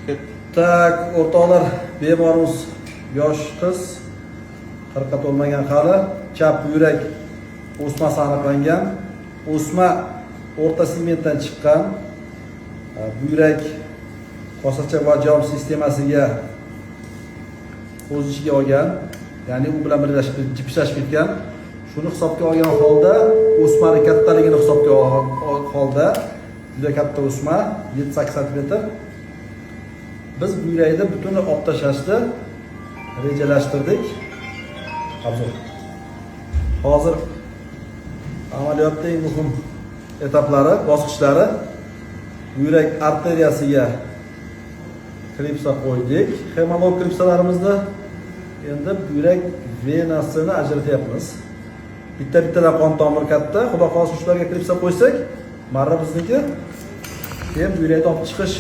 Так, o'rtoqlar, bemorimiz yosh qiz, 40ga to'lmagan hali, chap buyrak o'smasi aniqlangan. O'sma o'rta segmentdan chiqqan. Buyrak kosacha va javob sistemasiga o'z ichiga olgan, ya'ni u bilan birlashib, jipslashib ketgan. Shuni hisobga olgan holda, o'smani kattaligini hisobga olgan holda, juda katta o'sma, 7-8 santimetr. Biz buyrakni butunlay olib tashlashni rejalashtirdik. Обзор. Hozir amaliyotda eng muhim etaplari, bosqichlari: buyrak arteriyasiga klipsa qo'ydik. Hem-o-lok klipsalarimizni endi buyrak venasini ajratyapmiz. Bitta bittadan qon tomir katta, xudo xohlasa, shularga klipsa qo'ysak, marra bizniki. Keyin buyrakni olib chiqish.